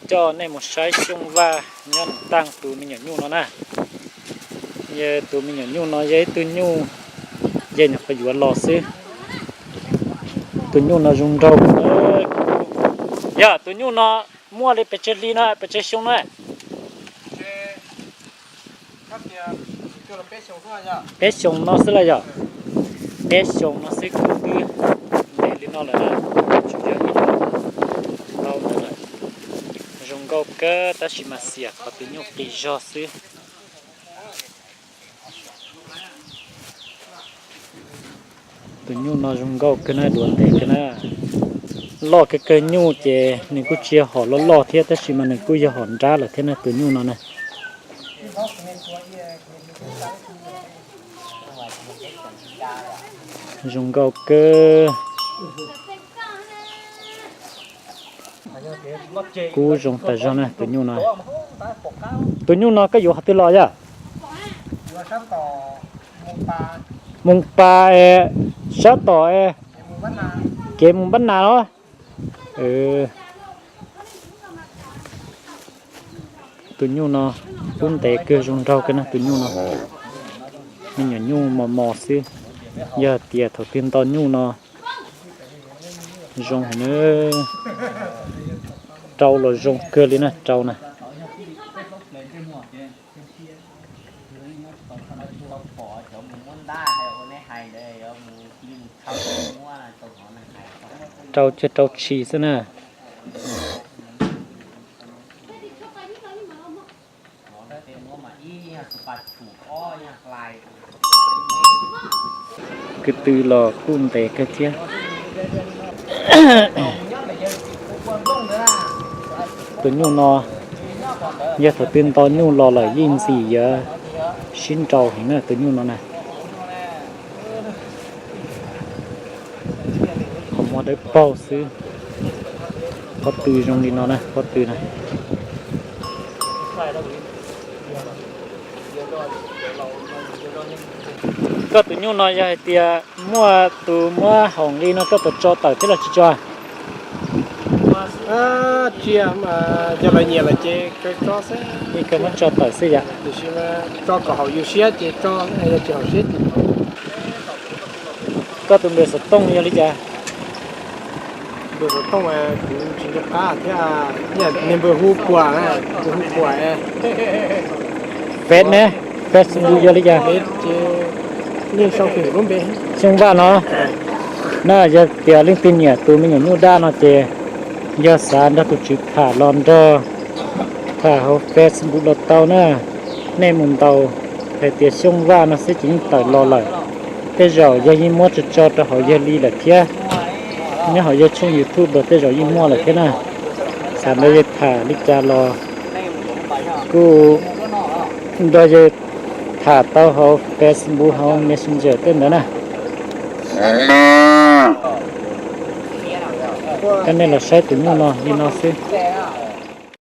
Coj nej mus saib Xyooj Vaj nyob nws taaj tus me nyuam nyuj no na. Yog tus me nyuam nyuj no yog ib tug nyuj, yog nyuam qhuav yuav los xwb. Tus nyuj no zoo nraug. Yog tus nyuj no muaj li pes tsawg hli no, pes tsawg xyoo na? Peb xyoo no xwb lawm yog? Peb xyoo no xwb kuj twb ntev li no lawm na. Tsis yog ib ntau ntawd lawm. Zoo nkauj kawg tab sis mas xiam qhov tus nyuj qis zog xwb. Tus nyuj no zoo nkauj kawg na, duav ntev kawg na. Loj kawg kawg nyuj ces nws kuj tsis yog hom loj loj thiab tab sis mas nws kuj yog hom nrab lawm thiab na tus nyuj no na. Zoo nkauj kawg. Kub zoo tas zog na tus nyuj no. Tus nyuj no koj yuav qhov twg los yog? Mus pas sab tom kev mus Npab Nas los. Tus nyuj no kub ntev kawg zoo nraug kawg na tus nyuj no. Me nyuam nyuj mos mos xwb. Yog tias thaum twg nto nyuj no zoo heev na. Rau los zoo kawg li na rau na. Rau cia rau tshis xwb na. Kwv tw los kuj ntev kawg thiab. Tus nyuj no yog thaum twg nto nyuj los lawm yeej ntxim yuav sib nrau heev na tus nyuj no na. Qhov muag dawb paug xwb. Pob tw zoo li no na, pob tw na. Koj tus nyuj no yog hais tias muaj tus muab haum nqi no koj puas tso tawm thiab los tsis tso? Tsis, yog lawv nyiam lawm ces kawg tso xwb. Ib kawg muab tso tawm xwb yom. Tiam sis tso kom haum yus siab ces tso, yog tsis haum siab ces. Koj tus npawb xov tooj yog li cas? Npawb xov tooj kuv tsis nco qab thiab, niag npawb hu Puas, npawb hu Puas. Face ne, Facebook yog li cas? Xyooj Vaj no na, yog tias leej twg nyiam tus me nyuam nyuj daj no ces yog xav nrog tus tswv tham los nrog tham hauv Facebook los tau na. Nej mus ntaus hais tias Xyooj Vaj no xwb ces yeej tawm los lawm. Tej zaum yog yeej muab tso tso rau hauv yawg li lawm thiab. Nyob hauv yawg tshooj YouTube los tej zaum yeej muaj lawm thiab na. Xav nrog yawg tham li cas los kuj nrog yawg tham tau hauv Facebook hauv Messenger tej ntawd na. Coj nej los saib tus nyuj no li no xwb.